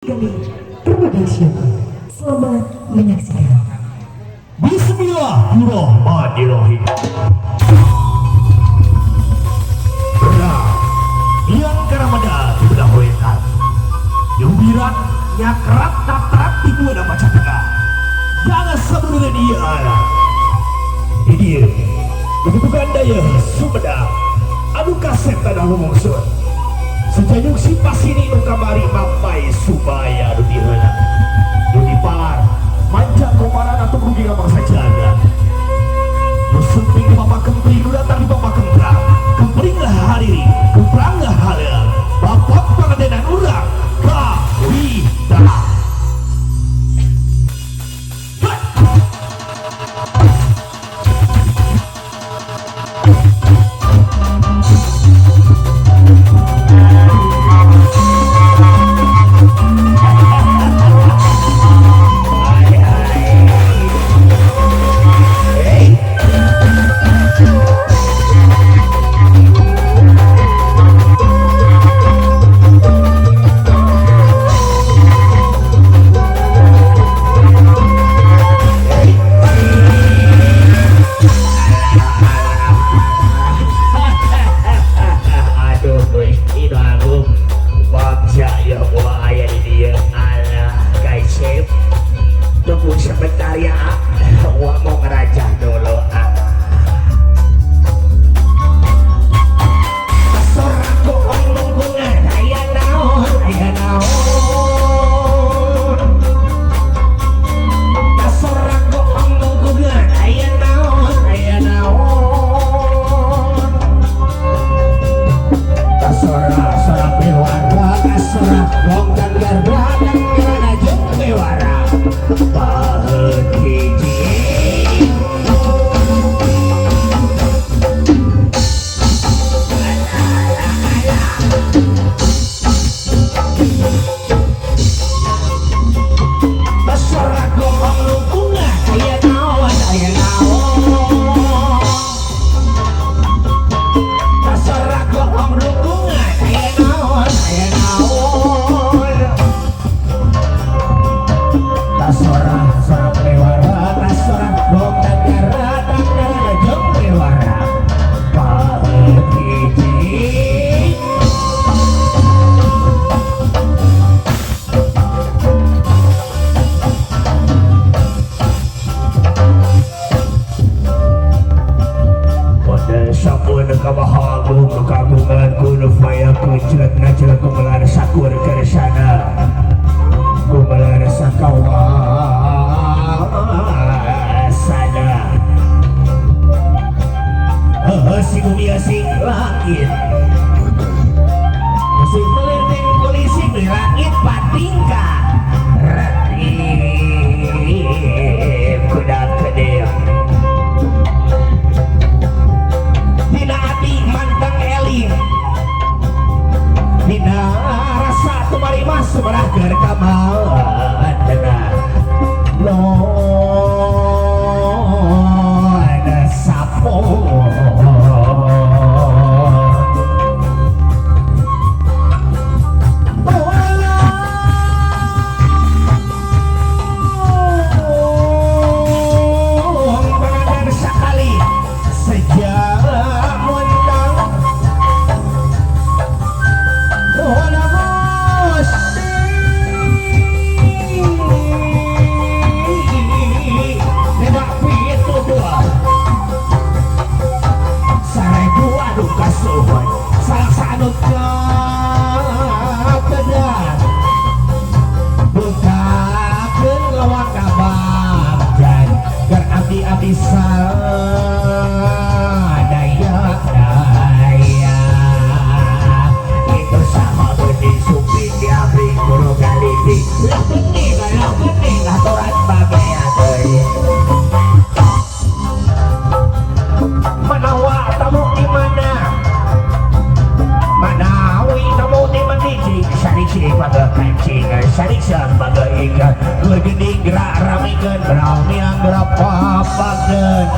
Kami Production. Selamat menyaksikan. Bismillahirrahmanirrahim. Benar, yang karamada di belah wetan. Yubiran nyakrat natrat di buana maca tengah. Jangan sebelumnya dia. Ini dia. Kebutuhan daya Sumedang. Anu kaset tanah lumungsun. Sejanyuk si pasini nu kamari mampai supaya nu diheula. Nu dipalar, manca komaran atau rugi bangsa jaga. Nu semping di mama kempling, nu datang di mama kemprang. Kempling lah hariri, kemprang lah haleung. Bapak pangadenan urang kawita. Aduh, Gusti nu agung. Bangsa ya gua aya di dieu. Alah, kaisep. Tunggu sebentar ya. Gua mau ngerajah dulu. Ah. Soraku omongkungan aya naon, aya naon. Soraku omongkungan aya naon, aya naon. Kasora sora bewara, kasora wong dan garwa dan garana jeung bewara. Baheut hiji. Kasora gohong lungkungan aya naon, aya naon. Kasora gohong lungkungan aya naon, aya naon. Tasora sora bewara, tasora gong dan gara dan gara jeung bewara. Baheut hiji. Pada sampun kamaha agung kagungan kun faya kun jelat ngajelat kumelar sakur kersana kumelar sakawasana hehe si bumi sing langit sing melinting polisi di langit patingka ratib kuda kedeo dina ati mantang eling dina rasa tumarima semerah keur kamadana lon sapo. Tolong pengantar sekali sejak mundang Wala Gusti 572 1000 aduh kasuhun salah sanut kabedan bukakeun lawang kabagjan keur abdi-abdi sadaya daya itu sama gede suping di abri guru galiti lah bening aturan bagean deui manawa tamu di mana manawi tamu di mandi cing sari baga kancing sari baga ikan gede gerak ramikeun ramiang gerak papageun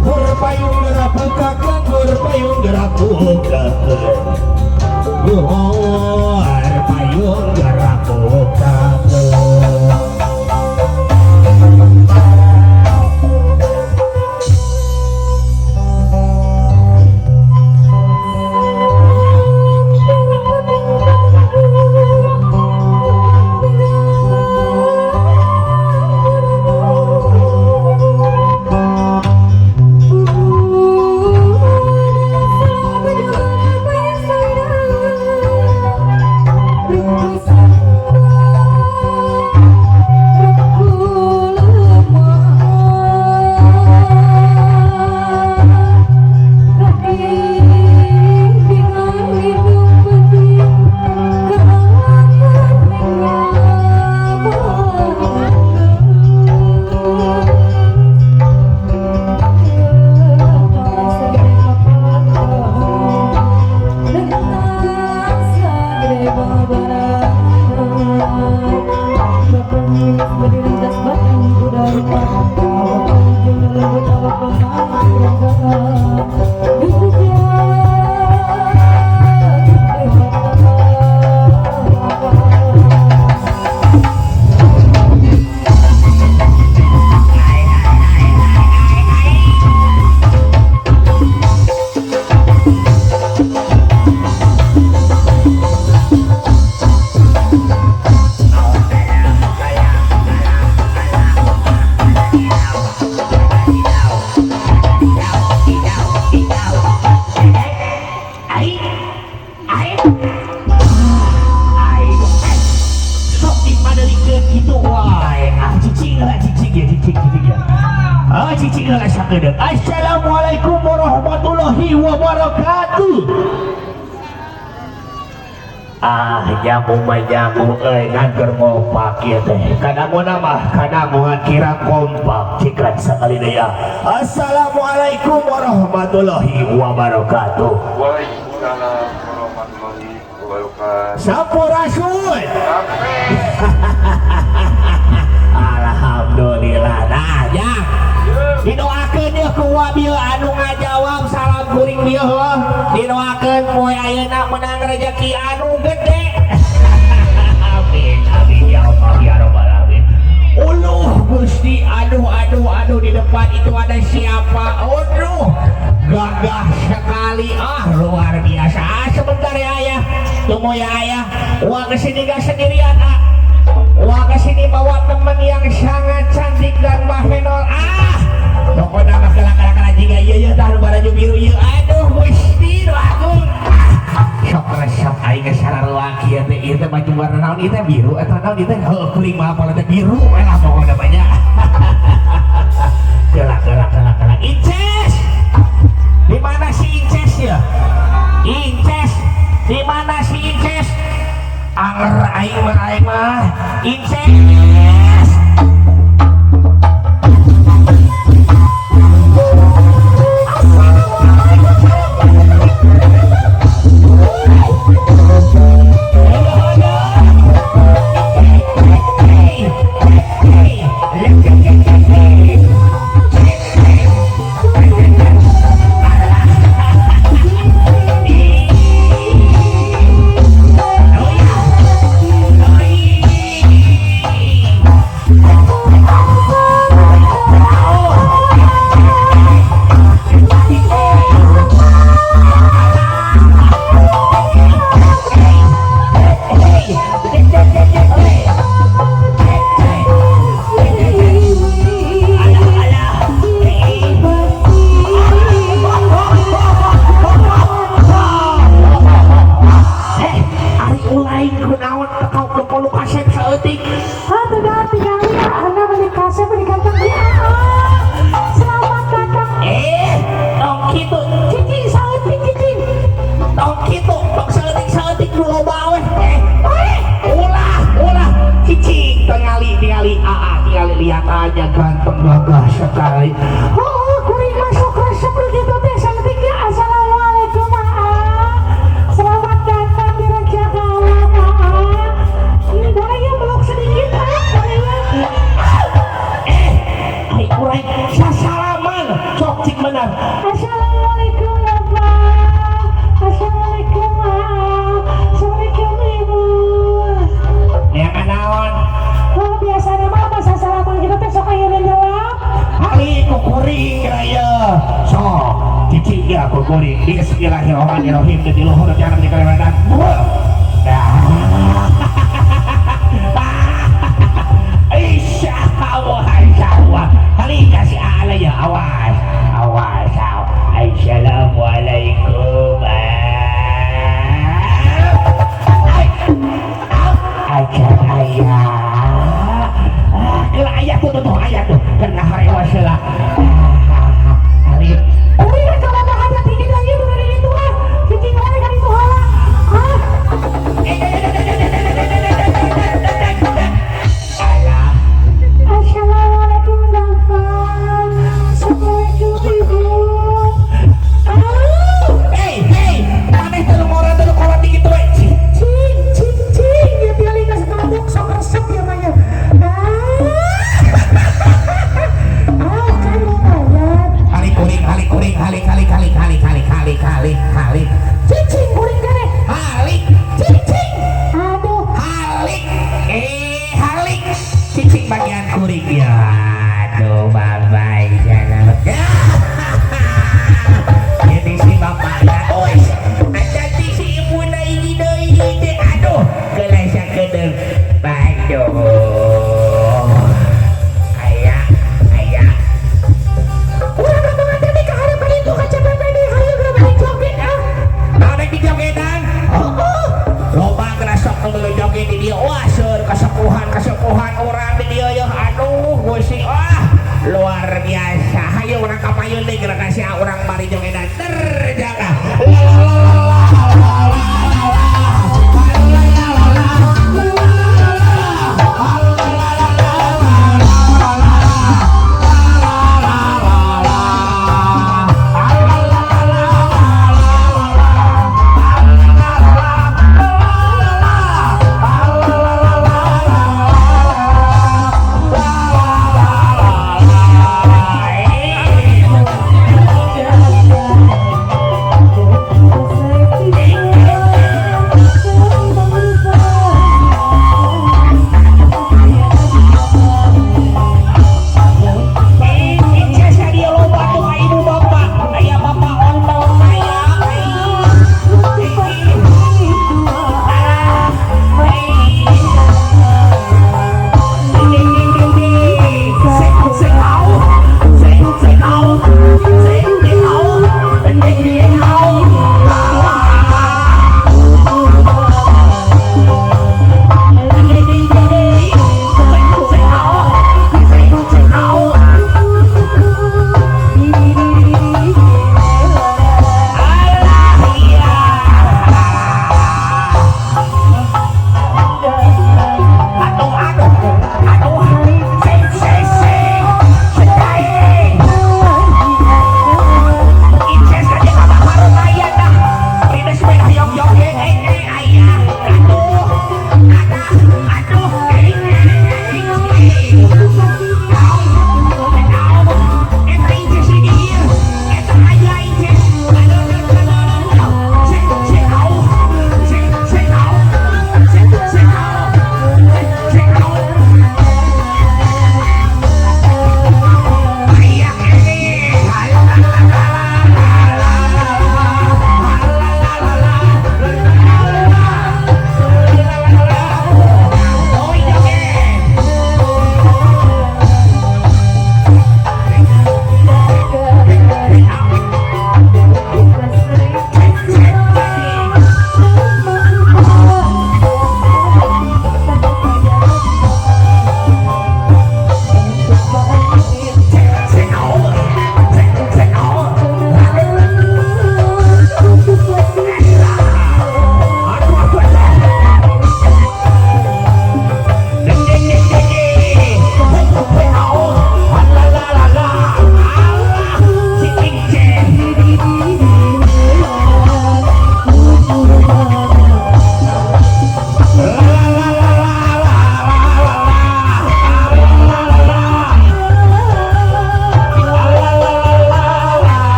gur payung gerak bukakeun gur payung gerak bukakeun. Oh. Ai ai ai sok dipadelikeun kitu wae. Ah, cicing lah, cicing ya, cicing, cicing ya. Ah, cicing lah sakedeung. Assalamualaikum warahmatullahi wabarakatuh. Ah, jamu mah jamu euy, ngan keur ngopak ieu teh. Kadanguna mah kadanguan kira kompak cikrat sakali deui ya. Assalamualaikum warahmatullahi wabarakatuh. Waalaikumsalam warahmatullahi wabarakatuh. Sampurasun. Sampai. Alhamdulillah. Nah, jang. Didoakeun yeuh ku wabil anu ngajawab salam kuring bieu heuh. Didoakeun poe ayeuna menang rezeki anu gede. Amin amin ya Allah ya rabbal alamin. Uluh Gusti, aduh aduh aduh, di depan itu ada siapa? Aduh, gagah sekali, ah luar biasa. Ah, sebentar ya ayah, tunggu ya ayah. Wah, kesini gak sendirian ah. Wah, kesini bawa temen yang sangat cantik dan bahenol. Ah, pokoknya mah kelak-kelak juga iya iya tahu baju biru iya. Aduh Gusti nu agung. Ah, sok resep aing geus sarua kieu teh, ieu teh baju warna naon ieu teh, biru eta naon ieu teh? Heuh, kuring mah apal teh biru we lah pokokna banyak. Kelak kelak kelak kelak. Inces. Di mana si Inces ya? Inces. Di mana si Inces? Anger aing mah, aing mah. Inces. Eh, ari ulaing kunaon kau lu kasep saeutik? Ah, tidak tinggal anda beli kasep, beli ganteng. Selamat datang. Eh, tong kitu. Cicing saeutik, cicing. Tong kitu, tong saeutik-saeutik nu loba we. Eh, eh, ulah, ulah. Cicing tingali, tingali, aa, tingali, lihat aja ganteng gagah sekali. Oh, kuring masuk resep begitu teh saeutiknya. Assalamualaikum, Aa. Selamat datang di Raja Kawan, Aa. Ini boleh ya meluk sedikit, ah? Boleh ya? Eh, ai urang sasalaman, cok cik bener. Assalamualaikum, Bapak. Assalamualaikum, Aa. Assalamualaikum, Ibu. Neangan naon? Oh, biasa nama apa sasalaman kita teh sok aya nyelap. Ali kukuring raya. Sok, cicing ya kukuring. Bismillahirrahmanirrahim. Di luhur jangan di Kalimantan. Nah. Insya Allah, insya Allah. Ali kasih ala ya, awas, awas. Assalamualaikum. Ajar ayah. Ah, kela ayah tuh, tuh, tuh, ayah tuh. Kena harewas lah. Ali, Kuring rek kalau ada tinggi lagi udah dari itu ah. Cicing wae ka ditu heula. Ah. Alah. Assalamualaikum, Bapak. Assalamualaikum.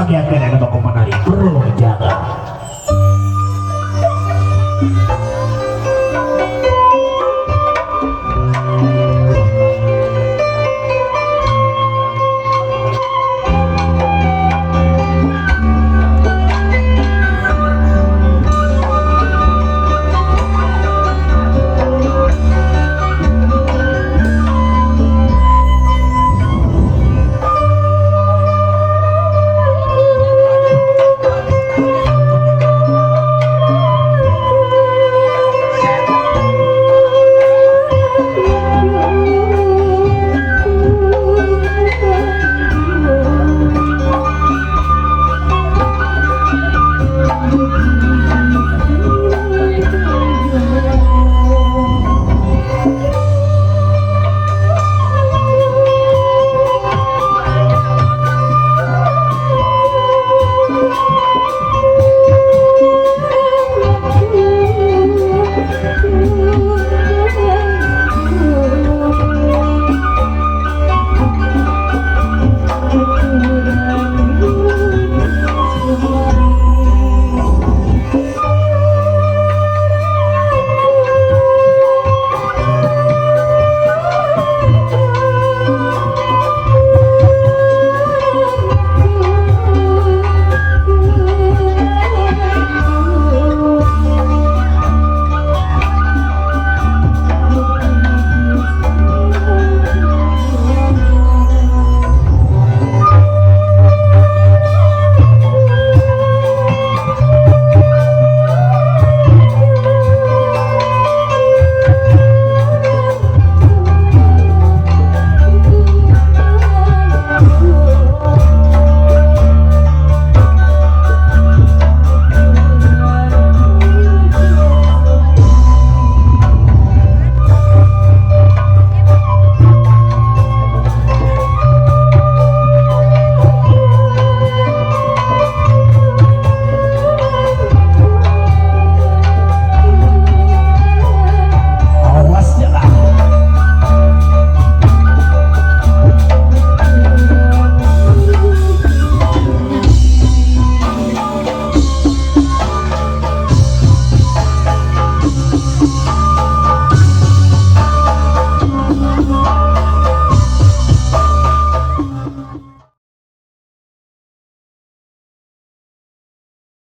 Sadiakeun anu baku menarik. Bro, jaga.